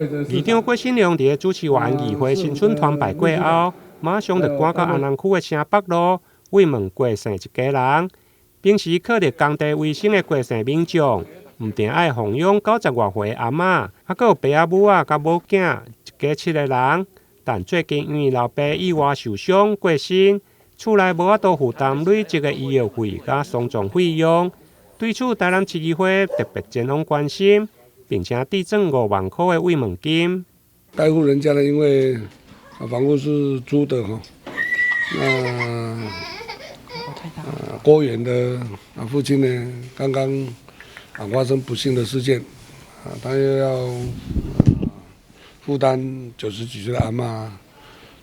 議長郭信良佇主持完議會新春團拜過後，馬上就趕到安南區的城北路慰問郭姓一家人。平時靠著工地維生的郭姓民眾，毋但愛奉養90外歲阿嬤，猶閣有爸仔母仔佮某囝，一家七个人。但最近因為老爸意外受傷過身，厝內無法度負擔累積的醫藥費佮喪葬費用。對此，台南市議會特別前往關心，並且致贈5萬箍的慰問金。該戶人家呢，因為房屋是租的哈，那郭元的父親呢，剛剛發生不幸的事件，他又要負擔90幾歲的阿嬤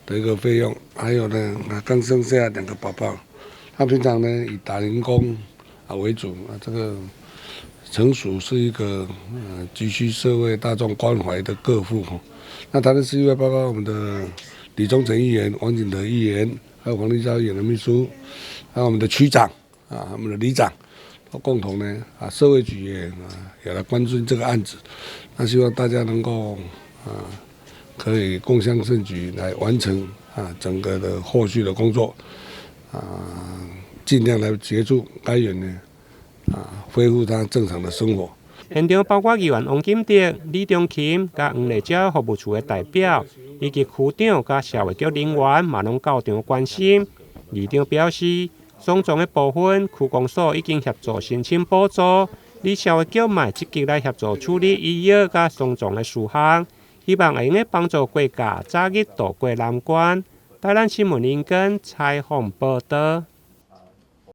的一個費用，還有呢，剛生下兩個寶寶，他平常呢以打零工為主，這個純屬是一個急需社會大眾關懷的個戶。那台南市議會包括我們的李宗成議員、王景德議員，還有黃麗嬌議員的秘書，還有我們的區長啊，我們的里長，都共同呢社會局也來關注這個案子。那希望大家能夠可以共襄盛舉，來完成整個的後續的工作，盡量來協助該員呢恢復他正常的生活。現場包括議員王金德、李中琴、佮黃麗嬌服務處的代表，以及區長佮社會局人員，嘛攏到場關心。議長表示，喪葬的部分，區公所已經協助申請補助，而社會局嘛積極來協助處理醫藥佮喪葬的事項，希望會用得幫助郭家早日渡過難關。台南新聞林根採訪報導。